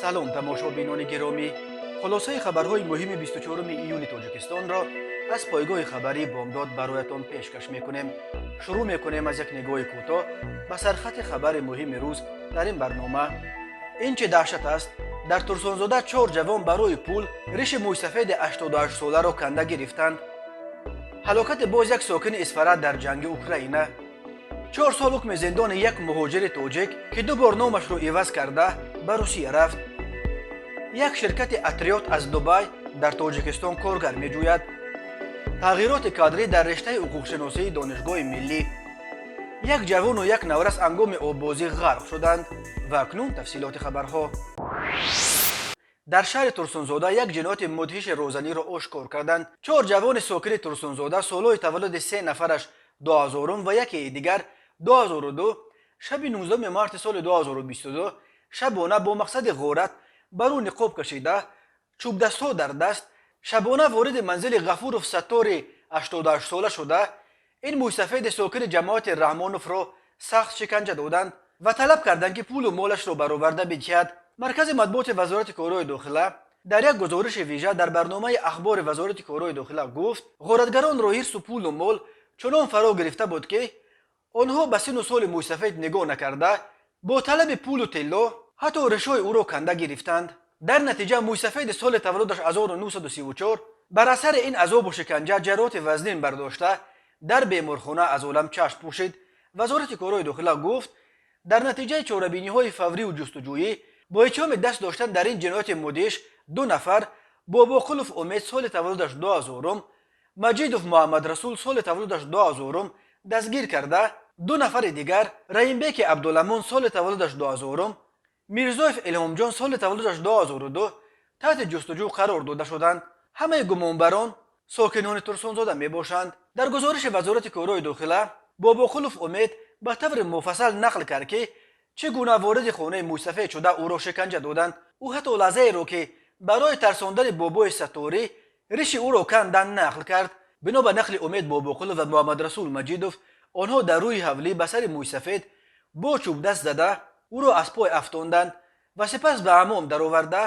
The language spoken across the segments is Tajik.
Салом, тамошобинони гиромӣ! Хулосаи хабарҳои муҳими 24 июни Тоҷикистонро аз пойгоҳи хабарии «Бомдод» бароятон пешкаш мекунем. Шурӯъ мекунем аз як нигоҳи кӯтоҳ ба сархати хабари муҳими рӯз. Дар ин барнома: ин чӣ даҳшат аст? Дар Турсунзода чор ҷавон барои пул риши мӯйсафеди 88 соларо канда гирифтанд. Ҳалокати боз як сокини Исфара дар ҷанги Украина. 4 сол ҳукми зиндони як муҳоҷири тоҷик, ки ду бор номашро иваз карда ба Русия рафт. Як ширкати атриёт аз Дубай дар Тоҷикистон коргар меҷӯяд. Тағйироти кадрӣ дар риштаи ҳуқуқшиносии Донишгоҳи миллӣ. Як ҷавону як наврас ҳангоми оббозӣ ғарқ шуданд. Ва акнун тафсилоти хабарҳо. Дар шаҳри Турсунзода як ҷинояти мудҳиши розаниро ошкор карданд. Чор ҷавони сокини Турсунзода, солҳои таваллуди се нафараш 2000 ва якеи дигар 2002, шаби 19 марти соли 2022 шабона бо мақсади ғорат ба рӯ ниқоб кашида, чӯбдастҳо дар даст, шабона вориди манзили Ғафуров Саттори 88 сола шуда, ин мӯйсафеди сокини ҷамоати Раҳмоновро сахт шиканҷа доданд ва талаб карданд, ки пулу молашро бароварда бидиҳад. Маркази матбуоти Вазорати корҳои дохила дар як гузориши вижа дар барномаи ахбори Вазорати корҳои дохила гуфт, ғоратгаронро ҳирсу пулу мол чунон фаро гирифта буд, ки онҳо ба синну соли мӯйсафед нигоҳ накарда, бо талаби пулу тилло ҳатто ришои ӯро канда гирифтанд. Дар натиҷа мӯйсафеди соли таваллудаш 1934 бар асари ин азобу шиканҷа ҷароҳати вазнин бардошта, дар беморхона аз олам чашм пӯшид. Вазорати корҳои дохила гуфт, дар натиҷаи чорабиниҳои фавриву ҷустуҷӯӣ бо иттиҳоми даст доштан дар ин ҷинояти мудҳиш ду нафар, Бобоқулов Умед, соли таваллудаш 2000, Маҷидов Муҳаммадрасул, соли таваллудаш 2000, дастгир карда, ду нафари дигар, Раимбеки Абдуламон, соли таваллудаш 2000, Мирзоев Илҳомҷон, соли таваллудаш 2002, таҳти ҷустуҷӯ қарор дода шуданд. Ҳамаи гумонбарон сокинони Турсунзода мебошанд. Дар гузориши Вазорати корҳои дохила Бобоқулов Умед ба таври муфассал нақл кард, ки чӣ гуна вориди хонаи мӯйсафед шуда, ӯро шиканҷа доданд. Ӯ ҳатто лаҳзаеро, ки барои тарсондани бобои Сатторӣ риши ӯро канданд, нақл кард. Бино ба нақли Умед Бобоқулов ва Муҳаммадрасул Маҷидов, онҳо дар рӯи ҳавлӣ ба сари мӯйсафед бо чӯбдаст зада, ӯро аз пой афтонданд ва сипас ба ҳаммом дароварда,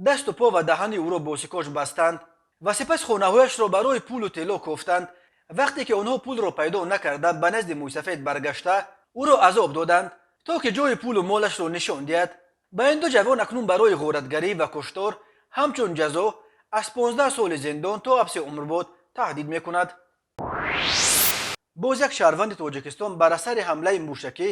дасту по ва даҳани ӯро бо сикоч бастанд ва сипас хонаҳояшро барои пулу тилло кофтанд. Вақте ки онҳо пулро пайдо накарда, ба назди мӯйсафед баргашта, ӯро азоб доданд, то ки ҷои пулу молашро нишон диҳад. Ба ин ду ҷавон акнун барои ғоратгарӣ ва куштор ҳамчун ҷазо аз 15 соли зиндон то ҳабси умрбод таҳдид мекунад. Боз як шаҳрванди Тоҷикистон бар асари ҳамлаи мушакӣ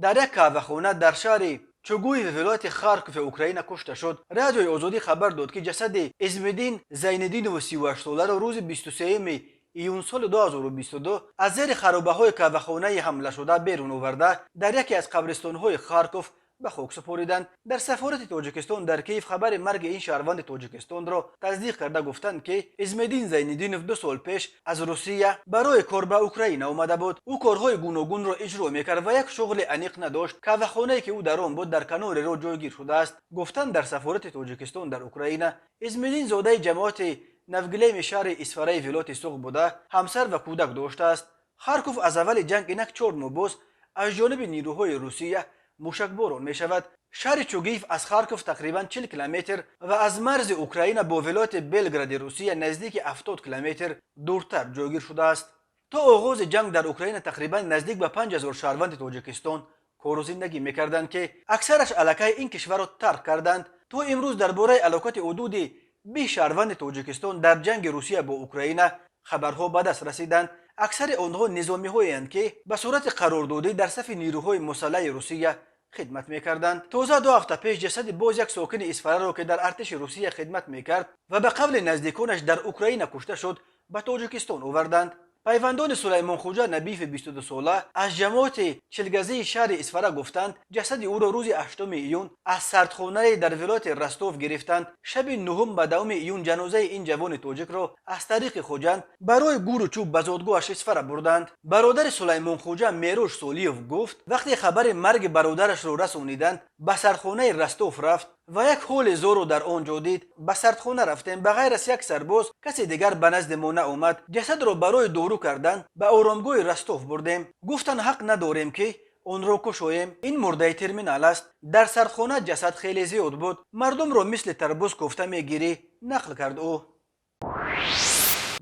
дар як қаҳвахона дар шаҳри Чугуеви вилояти Харкови Украина кушта шуд. Радиои Озодӣ хабар дод, ки ҷасади Измиддин Зайниддинови 38 соларо рӯзи 23 июн соли 2022 аз зери харобаҳои қаҳвахонаи ҳамлашуда берун оварда, дар яке аз қабристонҳои Харков ба хок супориданд. Дар сафорати Тоҷикистон дар Киев хабари марги ин шаҳрванди Тоҷикистонро тасдиқ карда, гуфтанд, ки Измеддин Зайниддинов 2 сол пеш аз Русия барои кор ба Украина омада буд. Ӯ корҳои гуногунро иҷро мекард ва як шуғли аниқ надошт. Қаҳвахонае, ки ӯ дар он буд, дар канори роҳ ҷойгир шудааст, гуфтанд дар сафорати Тоҷикистон дар Украина. Измеддин зодаи ҷамоати Навгилеми шаҳри Исфараи вилояти Суғд буда, ҳамсар ва кӯдак доштааст. Харков аз аввали ҷанг инак 4 моҳ боз аз ҷониби нирӯҳои Русия мушакборон мешавад. Шаҳри Чугуев аз Харков тақрибан 40 километр ва аз марзи Украина бо вилояти Белгради Русия наздики 70 километр дуртар ҷойгир шудааст. То оғози ҷанг дар Украина тақрибан наздик ба 5000 шаҳрванди Тоҷикистон кору зиндагӣ мекарданд, ки аксараш аллакай ин кишварро тарк карданд. То имрӯз дар бораи ҳалокати ҳудуди 20 шаҳрванди Тоҷикистон дар ҷанги Русия бо Украина хабарҳо ба даст расиданд. Аксари онҳо низомиҳоеанд, ки ба сурати қарордодӣ дар сафи нирӯҳои мусаллаҳи Русия хидмат мекарданд. Тоза 2 ҳафта пеш ҷасади боз як сокини Исфараро, ки дар артиши Русия хидмат мекард ва ба қавли наздиконаш дар Украина кушта шуд, ба Тоҷикистон оварданд. Пайвандони Сулаймонхуҷа Набиеви 22 сола аз ҷамоати Чилгазии шаҳри Исфара гуфтанд, ҷасади ӯро рӯзи 8 июн аз сардхонае дар вилояти Ростов гирифтанд. Шаби 9 ба 10 июн ҷанозаи ин ҷавони тоҷикро аз тариқи Хуҷанд барои гӯру чӯб ба зодгоҳаш Исфара бурданд. Бародари Сулаймонхуҷа Мерош Солиев гуфт, вақте хабари марги бародарашро расониданд, ба сардхонаи Ростов рафт ва як ҳоли зорро дар он ҷо дид. «Ба сардхона рафтем, ба ғайр аз як сарбоз касе дигар ба назди мо наомад. Ҷасадро барои дору кардан ба оромгоҳи Ростов бурдем. Гуфтанд, ҳақ надорем, ки Онро кушоем. Ин мурдаи терминал аст. Дар сардхона ҷасад хеле зиёд буд. Мардумро мисли тарбуз кофта мегирӣ, нақл кард ӯ.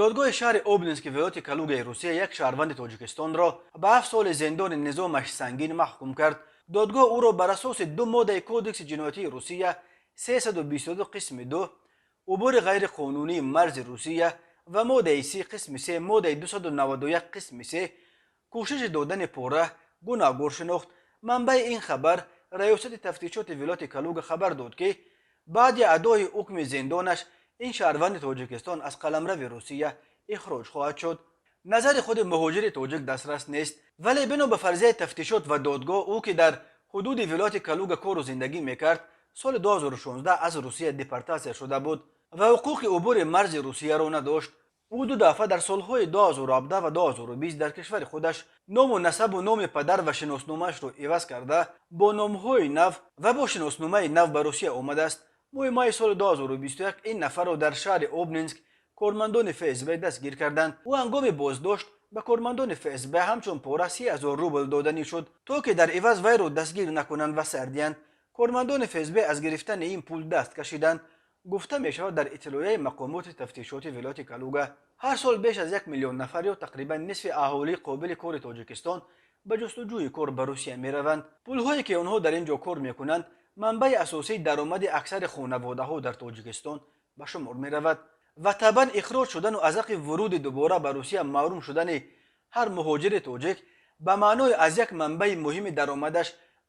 Додгоҳи шаҳри Обнински вилояти Калугаи Русия як шаҳрванди Тоҷикистонро ба 7 соли зиндони низомаш сангин маҳкум кард. Додгоҳ ӯро бар асоси ду моддаи Кодекси ҷиноятии Русия 322 қисми 2, убури ғайриқонунии марзи Русия, ва моддаи 30 қисми 3 моддаи 291 қисми 3, кӯшиши додани пора, гунаҳгор шинохт. Манбаи ин хабар: Раёсати тафтишоти вилояти Калуга хабар дод, ки баъди адои ҳукми зиндонаш ин шаҳрванди Тоҷикистон аз қаламрави Русия ихроҷ хоҳад шуд. Назари худи муҳоҷири тоҷик дастрас нест, вале бино ба фарзияи тафтишот ва додгоҳ, ӯ, ки дар ҳудуди вилояти Калуга кору зиндагӣ мекард, соли 2016 аз Русия депортатсия шуда буд ва ҳуқуқи убури марзи Русияро надошт. Ӯ ду дафъа дар солҳои 2017 ва 2020 дар кишвари худаш ному насабу номи падар ва шиносномаашро иваз карда, бо номҳои нав ва бо шиносномаи нав ба Русия омадааст. Моҳи майи соли 2021 ин нафарро дар шаҳри Обнинск кормандони ФСБ дастгир карданд. Ӯ ҳангоми боздошт ба кормандони ФСБ ҳамчун пора 30 000 рубл доданӣ шуд, то ки дар иваз вайро дастгир накунанд ва сар диҳанд. Кормандони ФСБ аз гирифтани ин пул даст кашиданд, гуфта мешавад дар иттилоияи мақомоти тафтишоти вилояти Калуга. Ҳар сол беш аз 1 миллион нафар ё тақрибан нисфи аҳолии қобили кори Тоҷикистон ба ҷустуҷӯи кор ба Русия мераванд. Пулҳое, ки онҳо дар ин ҷо кор мекунанд, манбаи асосии даромади аксари хонаводаҳо дар Тоҷикистон ба шумор меравад ва табан ихроҷ шудану аз ҳаққи вуруди дубора ба Русия маҳрум шудани ҳар муҳоҷири тоҷик ба маънои аз як манбаи муҳими даромадаш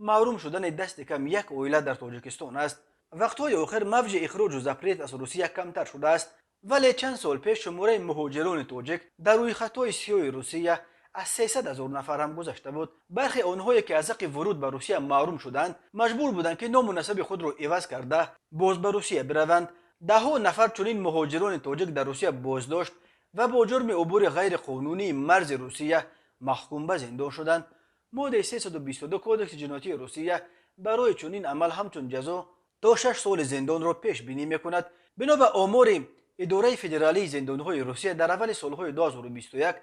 маҳрум шудани дасти кам як оила дар Тоҷикистон аст. Вақтҳои охир мавҷи ихроҷу запрет аз Русия камтар шудааст, вале чанд сол пеш шумораи муҳоҷирони тоҷик дар рӯйхатҳои сиёҳи Русия аз 300 ҳазор нафар ҳам гузашта буд. Бархе онҳое, ки аз ҳаққи вуруд ба Русия маҳрум шуданд, маҷбур буданд, ки ному насаби худро иваз карда, боз ба Русия бираванд. Даҳҳо нафар чунин муҳоҷирони тоҷик дар Русия боздошт ва бо ҷурми убури ғайриқонунии марзи Русия маҳкум ба зиндон шуданд. Моддаи 322 Кодекси ҷиноятии Русия барои чунин амал ҳамчун ҷазо то 6 соли зиндонро пешбинӣ мекунад. Бино ба омори Идораи федералии зиндонҳои Русия, дар аввали солҳои 2021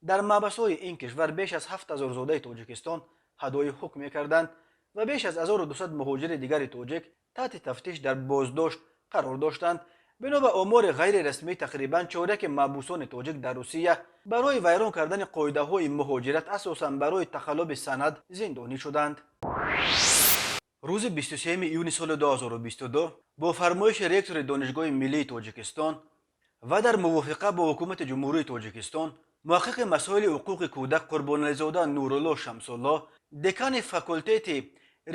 дар маҳбасҳои ин кишвар беш аз 7000 зодаи Тоҷикистон адои ҳукм мекарданд ва беш аз 1200 муҳоҷири дигари тоҷик таҳти тафтиш дар боздошт қарор доштанд. Бино ба омори ғайрирасмӣ, тақрибан чоряки маҳбусони тоҷик дар Русия барои вайрон кардани қоидаҳои муҳоҷират, асосан барои тақаллуби санад, зиндонӣ шуданд. Рӯзи 23 июни соли 2022 бо фармоиши ректори Донишгоҳи миллии Тоҷикистон ва дар мувофиқа бо Ҳукумати Ҷумҳурии Тоҷикистон муҳаққиқи масоили ҳуқуқи кӯдак Қурбонализода Нурулло Шамсулло декани факултети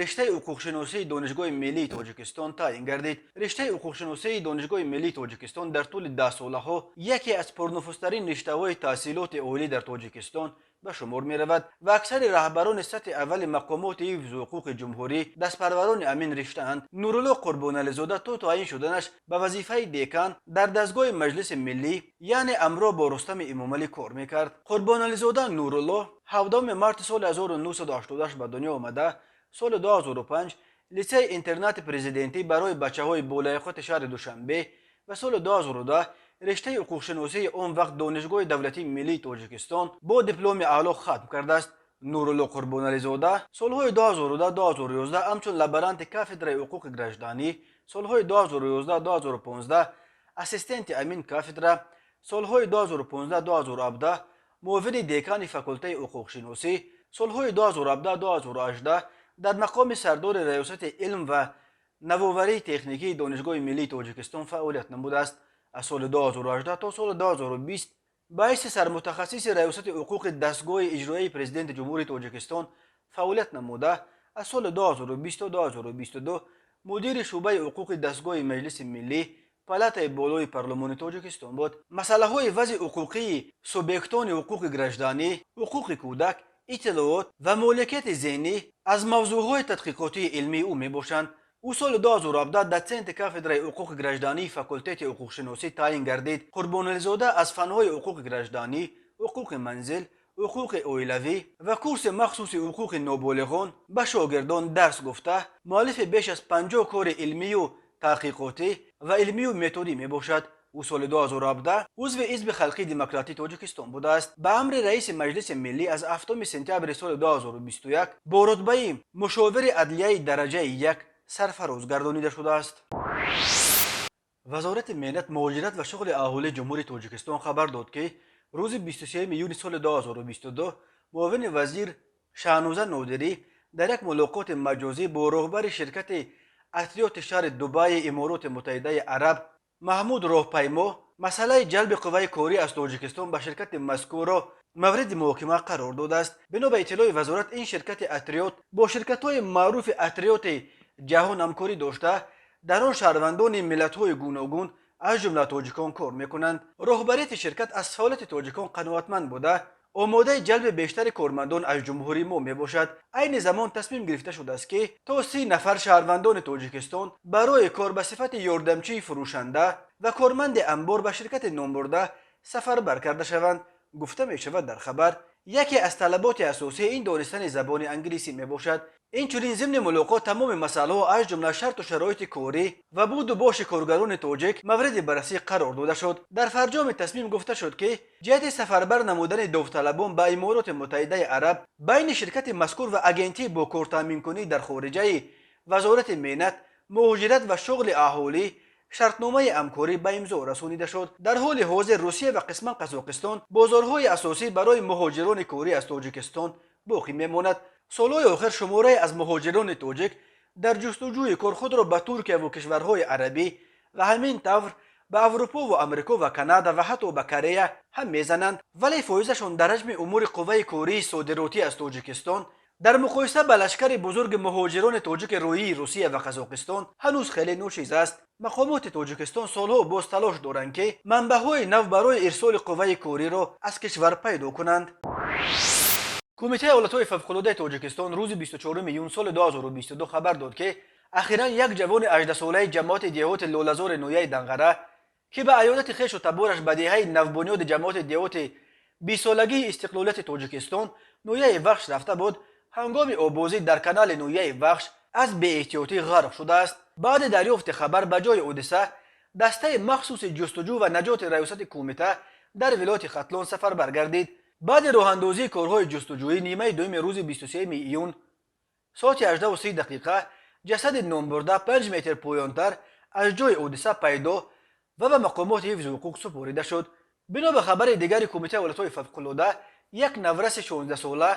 риштаи ҳуқуқшиносии Донишгоҳи миллии Тоҷикистон таъин гардид. Риштаи ҳуқуқшиносии Донишгоҳи миллии Тоҷикистон дар тӯли даҳсолаҳо яке аз пурнуфузтарин риштаҳои таҳсилоти олӣ дар Тоҷикистон ба шумор меравад ва аксари раҳбарони сатҳи аввали мақомоти ҳифзу ҳуқуқи ҷумҳурӣ дастпарварони ҳамин риштаанд. Нурулло Қурбонализода то таъин шуданаш ба вазифаи декан дар дастгоҳи Маҷлиси миллӣ, яъне ҳамроҳ бо Рустами Эмомалӣ, кор мекард. Қурбонализода Нурулло 17 марти соли 1988 ба дунё омада, соли 2005 литсейи интернати президентӣ барои бачаҳои болаёқати шаҳри Душанбе ва соли 2010 риштаи ҳуқуқшиносии он вақт Донишгоҳи давлатии миллии Тоҷикистон бо дипломи аъло хатм кардааст. Нурулло Қурбонализода солҳои 2010-2011 ҳамчун лаборанти кафедраи ҳуқуқи гражданӣ, солҳои 2011-2015 ассистенти ҳамин кафедра, солҳои 2015-2017 муовини декани факултаи ҳуқуқшиносӣ, солҳои 2017-2018 дар мақоми сардори Раёсати илм ва навоварии техникии Донишгоҳи миллии Тоҷикистон фаъолият намудааст. Аз соли 2018 то соли 2020 ба ҳайси сармутахассиси Раёсати ҳуқуқи дастгоҳи иҷроияи Президенти Ҷумҳурии Тоҷикистон фаъолият намуда, аз соли 2020 то 2022 мудири шӯъбаи ҳуқуқи дастгоҳи Маҷлиси миллӣ, палатаи болои парлумони Тоҷикистон буд. Масъалаҳои вазъи ҳуқуқии субъектони ҳуқуқи гражданӣ, ҳуқуқи кӯдак, иттилоот ва моликияти зеҳнӣ аз мавзӯъҳои тадқиқотии илмии ӯ мебошанд. Ӯ соли 2017 дотсенти кафедраи ҳуқуқи граждании факултети ҳуқуқшиносӣ таъин гардид. Қурбонализода аз фанҳои ҳуқуқи гражданӣ, ҳуқуқи манзил, ҳуқуқи оилавӣ ва курси махсуси ҳуқуқи ноболиғон ба шогирдон дарс гуфта, муаллифи беш аз 50 кори илмию таҳқиқотӣ ва илмию методӣ мебошад. Ӯ соли 2017 узви Ҳизби халқии демократии Тоҷикистон будааст. Ба амри раиси Маҷлиси миллӣ аз 7 сентябри соли 2021 бо рутбаи мушовири адлияи дараҷаи як сарфароз гардонида шудааст. Вазорати меҳнат, муҳоҷират ва шуғли аҳолии Ҷумҳурии Тоҷикистон хабар дод, ки рӯзи 23 июни соли 2022 муовини вазир Шаҳноза Нодирӣ дар як мулоқоти маҷозӣ бо роҳбари ширкати Атриёти шаҳри Дубайи Имороти Муттаҳидаи Араб Маҳмуд Роҳпаймо масъалаи ҷалби қувваи корӣ аз Тоҷикистон ба ширкати мазкурро мавриди муҳокима қарор додааст. Бино ба иттилои вазорат, ин ширкати Атриёт бо ширкатҳои маъруфи Атриёти ҷаҳон ҳамкорӣ дошта, дар он шаҳрвандони миллатҳои гуногун, аз ҷумла тоҷикон, кор мекунанд. Роҳбарияти ширкат аз фаъолияти тоҷикон қаноатманд буда, омодаи ҷалби бештари кормандон аз ҷумҳурии мо мебошад. Айни замон тасмим гирифта шудааст, ки то 30 нафар шаҳрвандони Тоҷикистон барои кор ба сифати ёрдамчии фурӯшанда ва корманди амбор ба ширкати номбурда сафарбар карда шаванд, гуфта мешавад дар хабар. Яке аз талаботи асосӣ ин донистани забони англисӣ мебошад. Инчунин зимни мулоқот тамоми масъалаҳо, аз ҷумла шарту шароити корӣ ва буду боши коргарони тоҷик, мавриди баррасӣ қарор дода шуд. Дар фарҷоми тасмим гуфта шуд, ки ҷиҳати сафарбар намудани довталабон ба Имороти Муттаҳидаи Араб байни ширкати мазкур ва агентии бо кортаъминкунӣ дар хориҷаи Вазорати меҳнат, муҳоҷират ва шуғли аҳолӣ шартномаи ҳамкорӣ ба имзо расонида шуд. Дар ҳоли ҳозир Русия ва қисман Қазоқистон бозорҳои асосӣ барои муҳоҷирони корӣ аз Тоҷикистон боқӣ мемонад. Солҳои охир шуморае аз муҳоҷирони тоҷик дар ҷустуҷӯи кор худро ба Туркияву кишварҳои арабӣ ва ҳамин тавр ба Аврупову Амрико ва Канада ва ҳатто ба Корея ҳам мезананд, вале фоизашон дар ҳаҷми умури қувваи кории содиротӣ аз Тоҷикистон дар муқоиса ба лашкари бузурги муҳоҷирони тоҷики рӯии Русия ва Қазоқистон ҳанӯз хеле ночиз аст. Мақомоти Тоҷикистон солҳо боз талош доранд, ки манбаъҳои нав барои ирсоли қувваи кориро аз кишвар пайдо кунанд. Кумитаи ҳолатҳои фавқулодаи Тоҷикистон рӯзи 24 июн соли 2022 хабар дод, ки ахиран як ҷавони 18-солаи ҷамоати деҳоти Лолазори ноҳияи Данғара, ки ба аёдати хешу табораш ба деҳаи навбунёди ҷамоати деҳоти бистсолагии истиқлолияти Тоҷикистон, ноҳияи Вахш, рафта буд, ҳангоми оббозӣ дар канали ноҳияи Вахш аз беэҳтиётӣ ғарқ шудааст. Баъди дарёфти хабар ба ҷои ҳодиса дастаи махсуси ҷустуҷӯ ва наҷоти раёсати кумита дар вилояти Хатлон сафарбар гардид. Баъди роҳандозии корҳои ҷустуҷӯӣ нимаи дуюми рӯзи 23 июн соати 18:30 дақиқа ҷасади номбурда 5 метр поёнтар аз ҷои ҳодиса пайдо ва ба мақомоти ҳифзи ҳуқуқ супорида шуд. Бино ба хабари дигари Кумитаи ҳолатҳои фавқулода, як навраси 16-сола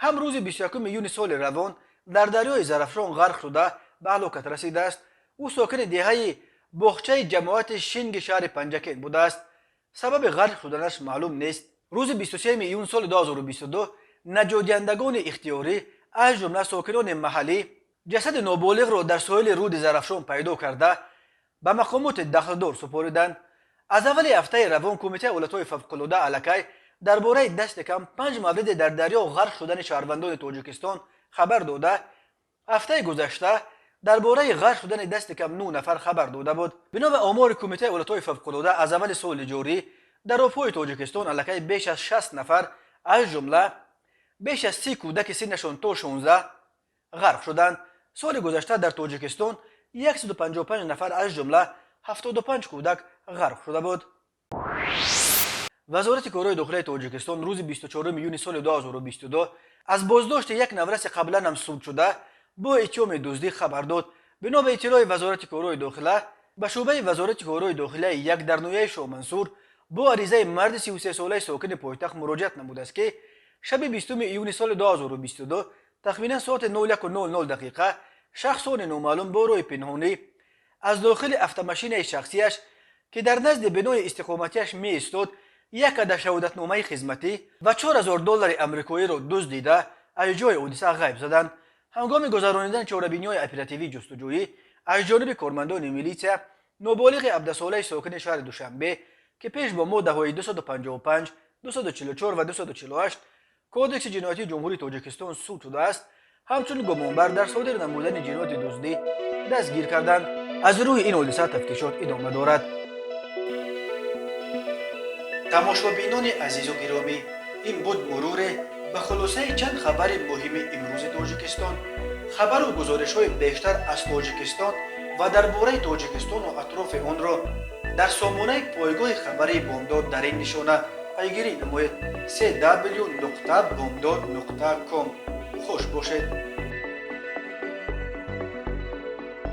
ҳам рӯзи 21 июни соли равон дар дарёи Зарафшон ғарқ шуда ба ҳалокат расидааст. Ӯ сокини деҳаи Боғчаи ҷамоати Шинги шаҳри Панҷакент будааст. Сабаби ғарқ шуданаш маълум нест. Рӯзи 23 июн соли 2022 наҷотдиҳандагони ихтиёрӣ, аз ҷумла сокинони маҳаллӣ, ҷасади ноболиғро дар соҳили руди Зарафшон пайдо карда, ба мақомоти дахлдор супориданд. Аз аввали ҳафтаи равон Кумитаи ҳолатҳои фавқулода аллакай дар бораи дасти кам панҷ мавриди дар дарё ғарқ шудани шаҳрвандони Тоҷикистон хабар дода, ҳафтаи гузашта дар бораи ғарқ шудани дасти кам нӯ нафар хабар дода буд. Бино ба омори Кумитаи ҳолатҳои фавқулода, аз аввали соли ҷорӣ дар обҳои Тоҷикистон аллакай беш аз 60 нафар, аз ҷумла беш аз 30 кӯдаки синнашон то 16, ғарқ шуданд. Соли гузашта дар Тоҷикистон 155 нафар, аз ҷумла 75 кӯдак, ғарқ шуда буд. Вазорати корҳои дохилаи Тоҷикистон рӯзи 24 июни соли 2022 аз боздошти як навраси қаблан ҳам судшуда бо иттиҳоми дуздӣ хабар дод. Бино ба иттилои Вазорати корҳои дохила, ба шӯъбаи Вазорати корҳои дохилаи як дар ноҳияи Шоҳмансур бо аризаи марди 33-солаи сокини пойтахт муроҷиат намудааст, ки шаби 20 июни соли 2022 тахминан соати 01:00 дақиқа шахсони номаълум бо роҳи пинҳонӣ аз дохили автомашинаи шахсияш, ки дар назди бинои истиқоматиаш меистод, як адад шаҳодатномаи хизматӣ ва 4000 доллари амрикоиро дуздида, аз ҷои ҳодиса ғайб заданд. Ҳангоми гузаронидани чорабиниҳои оперативии ҷустуҷӯӣ аз ҷониби кормандони милитсия ноболиғи 17-солаи сокини шаҳри Душанбе, ки пеш бо моддаҳои 255, 244 ва 248 Кодекси ҷиноятии Ҷумҳурии Тоҷикистон суд шудааст, ҳамчун гумонбар дар содир намудани ҷинояти дуздӣ дастгир карданд. Аз рӯи ин ҳодиса тафтишот идома дорад. Тамошобинони азизу гиромӣ, ин буд муруре ба хулосаи чанд хабари муҳими имрӯзи Тоҷикистон. Хабару гузоришҳои бештар аз Тоҷикистон ва Ва дар бораи Тоҷикистону атрофи онро дар сомонаи пойгоҳи хабарии «Бомдод» дар ин нишона пайгирӣ намоед: cw.bomdod.com. Хуш бошед.